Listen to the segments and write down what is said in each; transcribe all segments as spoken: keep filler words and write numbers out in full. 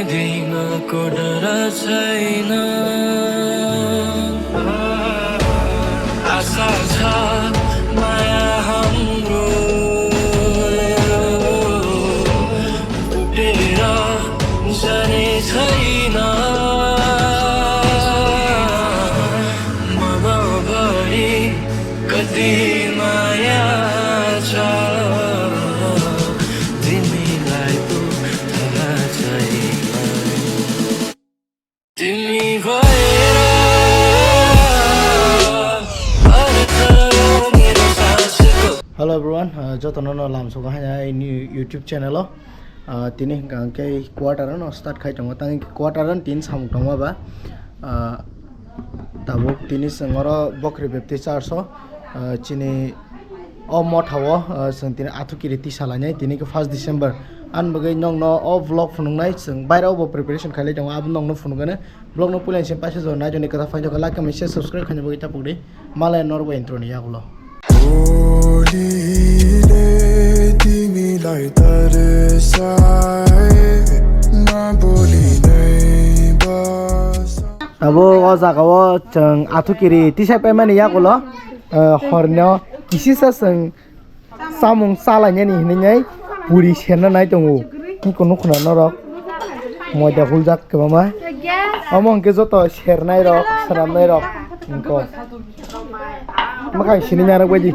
Dima kodara chaina. Asa cha maya hamro. Putera jani chaina. Mama bari kati maya cha. Dimi lai tu tha chaina. Hello everyone, uh, jotono no lamsogo haina aini YouTube channel o. Uh, tini hwnkha hwnkhe quarter no start khai tongo, tang quarter no tin samung tongma ba. Uh, tabuk tini chwng oro Bokri Baptist Church o, uh, chini o motha o, uh, chwng tini athukiri tisa lainai, tini khe first December. Ani bagwi nokno o vlog phunuknai, chwng baira o bo preparation khailai tongo, abo nokno phunukgani. Vlog no puila se paisa jora nai joni kwtal phai jokha, like, comment, share, subscribe khaina bagwi tapuk di. Malai norok bai intro ni yagulo. Abo o jaga o chwng athukiri tisai paimani yagulo, eh, horno kisisa chwng samung chalainani hinwi puri serna nai tongo. Nukho nukho na norok moida huljak kwbangma. Omo hwnkhe joto sernai rok, swnamnai rok wngkho. Mwkhang sini narwk baidi.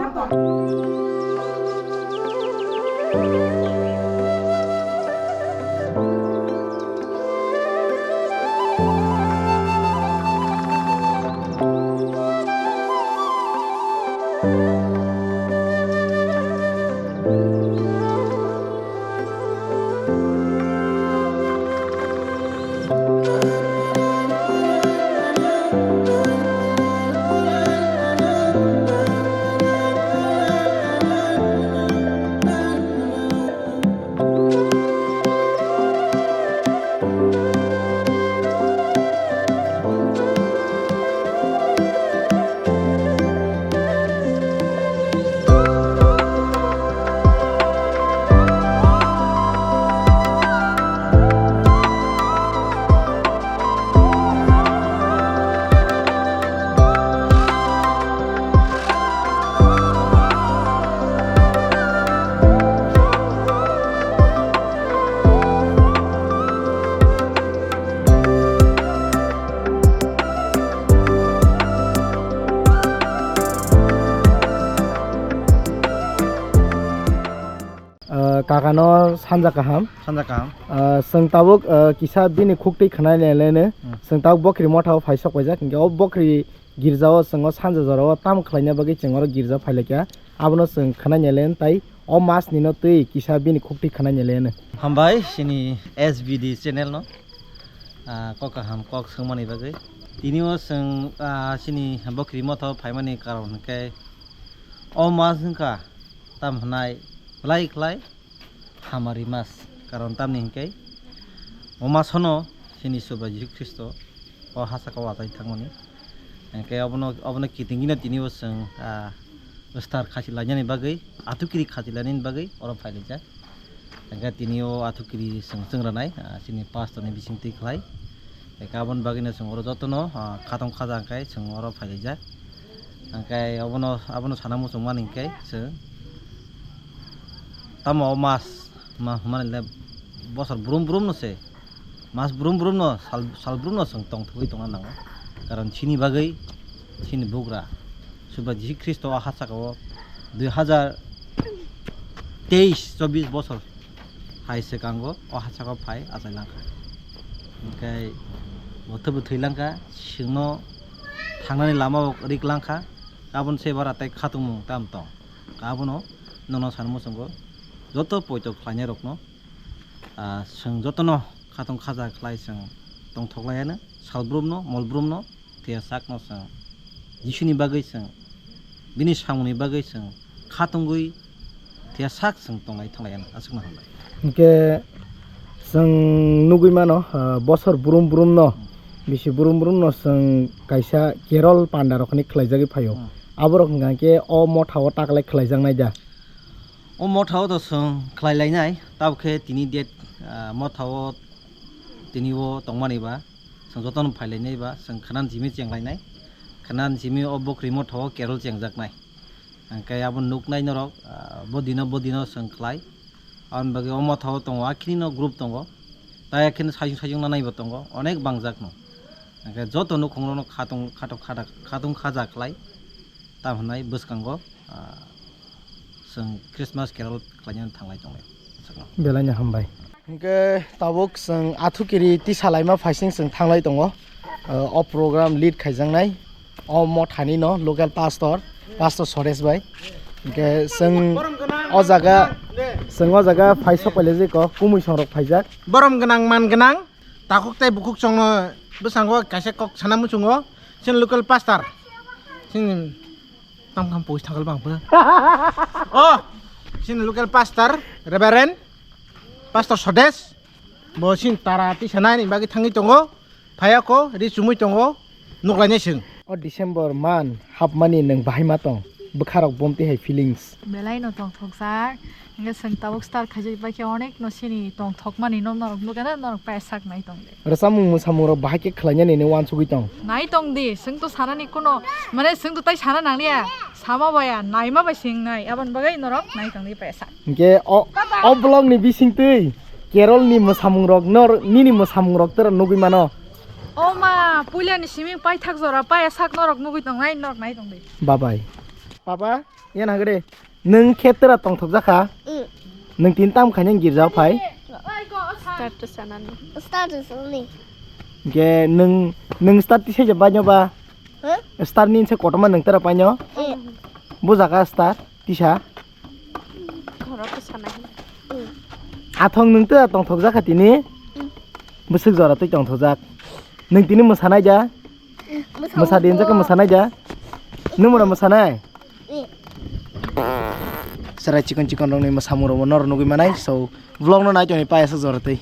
Ah, kakano sanja kaham. Sanja kaham. Ah, chwng tabuk, ah, kisa bini khuktwi khwnai lelene. Hmm. Chwng tabuk Bokri motha o phai sok paijak. Hinkhe o Bokri girja o chwng o sanja jora o tamo khlaina bagwi chwng oro girja phai laikha. Abono chwng khwnai lelen tai o mas ni no twi kisa bini khuktwi khwnai lelene. Hambai chini S B D channel no. Ah, kok kaham kok swngmani bagwi. Tini o chwng, ah, chini Bokri motha o phaimani karon hinkhe o mas wngkha tam hwnai khlai khlai hamari mas. Karon tamni hinkhe o mas hono chini Subrai Jisu Khristo o ha saka o achai thangmani. Hinkhe obono, obono kitingino tini o chwng, ah, star khasi lainani bagwi, athukiri khasi lainani bagwi oro phailaijak. Hinkhe tini o athukiri chwng chwngranai, ah, chini pastor ni bisingtwi khlai. Hinkhe aboni bagwino chwng oro jotono, ah, khatong khaja hinkhe chwng oro phailaijak. Hinkhe obono, abono sana muchungmani hinkhe chwng tamo o mas, ma, mani le bosor brum brum no se. Mas brum brum no, sal, sal brum no chwng tongthogwi tongna nango. Karon chini bagwi, chini bugra, Subrai Jisu Khristo o ha saka o dui hazar teis, chobbish bosor hai swkango o ha saka o phai achai langkha. Hinkhe bo thwbo thwi langkha, chwngno thangnani lama bo rik langkha. Aboni se bara tei khatungmung tam tong. Abono nono sanmo chwngbo joto poito khlainai rokno, ah, chwng jotono khatong khaja khlai chwng tongthok laiano, salbrumno, molbrumno, thwiya sakno chwng Jisuni bagwi chwng, bini samungni bagwi chwng khatungwi thwiya sak chwng tonglai thanglaiano, aswkno hambai. Hinkhe chwng nugwi mano, ah, bosor brum brumno, bisi brum brumno chwng kaisa kerol panda rok hinwi khlaijagwi phaio. Hmm. Aborok hwnkha khe o motha o taklai khlaijaknai da? O motha o to chwng khlai lainai, tabuk khe tini date, ah, motha o Tini o tongmani ba, chwng jotono phailainai ba, chwng khana simi chenglainai, khana simi o bwkrwi motha o carol chengjaknai. Hwnkhe abo nuknai norok, ah, bo dino, bo dino chwng khlai. Aboni bagwi o motha o tongo, akhini no group tongo, tai akhini sajung sajung nanai bo tongo, onek bangjak no. Hwnkhe joto nukhung rokno khatung, khatung, khatung, khatung khaja khlai, tam hwnai bwskango, ah, chwng Christmas carol khlaina thanglai tonglai. Belai no hambai. Hwnkhe tabuk chwng Athukiri tisa laima phaising chwng thanglai tongo. O program lead khaijaknai o mothani no local pastor, Pastor Sores bai. Hwnkhe chwng o jaga, chwng o jaga phai sok pailai jai ko, kumui songrok phaijak. Borom gwnang, man gwnang, takhuk tei bukhuk chwngno bwskango kaisa kok sana muchungo, chini local pastor. Chini Tam kam poi thangkal bang pura. Oh, sini local pastor, Reverend Pastor Sodes. Bo sin tara tisa nai ni bagwi thangwi tongo. Phayako ri chumui tongo. Nuklainai sing. O December man hapmani nwng bahai ma tong. Bwkharok bomti hai feelings. Belai no tong thokjak. Hingke chwng tabuk start khaijak bai khe onek no sini tong thokmani no norok nukha na norok pai sak nai tong de. Rwchapmung mwsamung rok bahai khe khlainani hinwi uansugwi tong. Nai tong di, chwng to sanani kuno, mane chwng to tai sana nangliya, sama baya, naima bai se wng nai, aboni bagwi norok nai tong di paisa. Hingke o, o vlog ni bising twi Carol ni mwsamung rok nor, nini mwsamung rok tera nugwi mano. O ma, puila ni simi paithak jora paya sak norok nugwi tong nai, norok nai tong di. Bye bye. Papa, yan hagre. Nwng khe tera tongthokjak kha? Mm. Nwng tini tamo khainai girjao phai? Start to sanani. Start to sanani. Hingke nwng, nwng star tisai je baino ba? Huh? Star ni se kotorma nwng tera paino? Mm. Bo jaga star tisa? Khoro to sanai. Mm. Athong nwng tera tongthokjak kha tini? Mm. Bwswk jora twi tongthokjak. Nwng tini mwsanai ja? Mwsa di, enjoy khe mwsanai da. Nwng mano mwsanai? Eh. Chwrai chikon chikon rokni mwsamung rokbo norok nugwi manai. So, vlog no nai tongni pai aswk jora twi.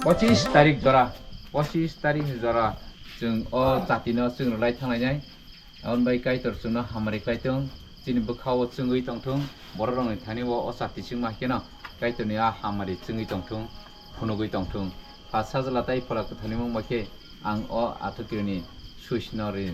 Pochis tarik jora, pochis tarik ni jora chwng o chati no chwng rwlai thanglainai. Aboni bai Kaitor chwngno hamari khlai thung, chini bwkha-o chwngwi tong thung, bororokni thani-o o chati chwngma khe no Kaitorni a hamari chwngwi tong thung, phunugwi tong thung. Pha Sajla tei Phola Kwtharni mung bai khe ang o Athukironi switch no ri.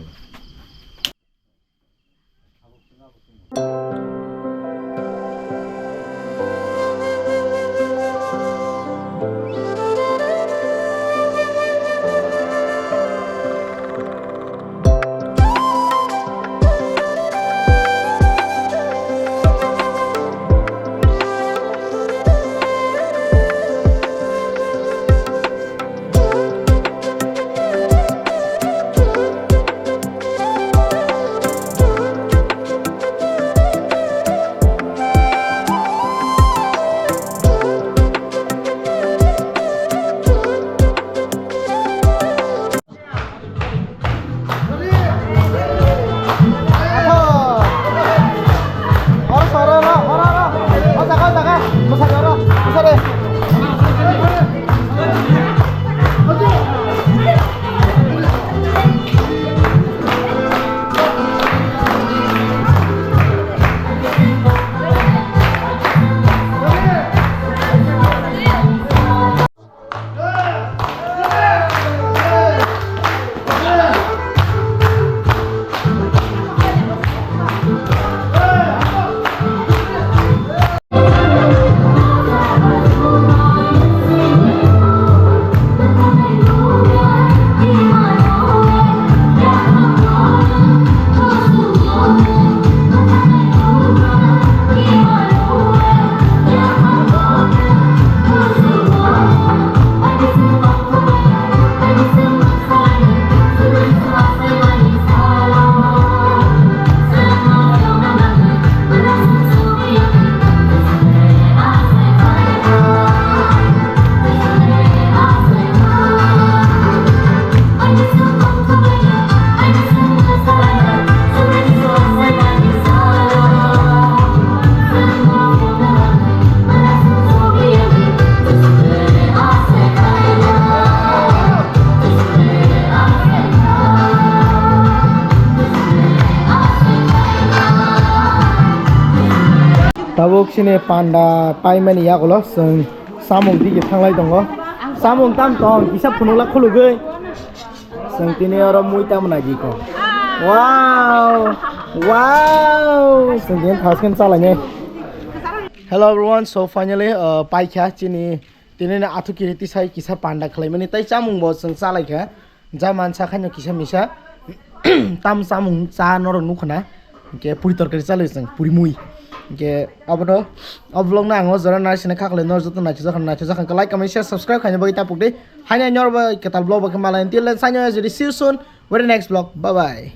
Sini panda paimani yagulo chwng samung dige thanglai tongo. Samung tam tong kisa phunukla khulugwi. Chwng tini oro mui tamo naidi ko. Wow! Wow! Chwng tini thasken chalainai. Hello everyone, so finally uh, paikha chini tini na athu kiri tisai kisa panda khlaimani tai chamung bo chwng chalaikha. Ja mansa khaino kisa misa tam chamung cha norok nukhana. Hingke puri torkari chalwi chwng puri mui. Hingke abono o vlog no ang o jora naisina khaklai nor joto naithojakha naithojakha like comment share subscribe khaina bagwi tapuk di. Haina nor bai kwtal vlog bai khe malai until then sign off, see you soon with the next vlog. Bye bye.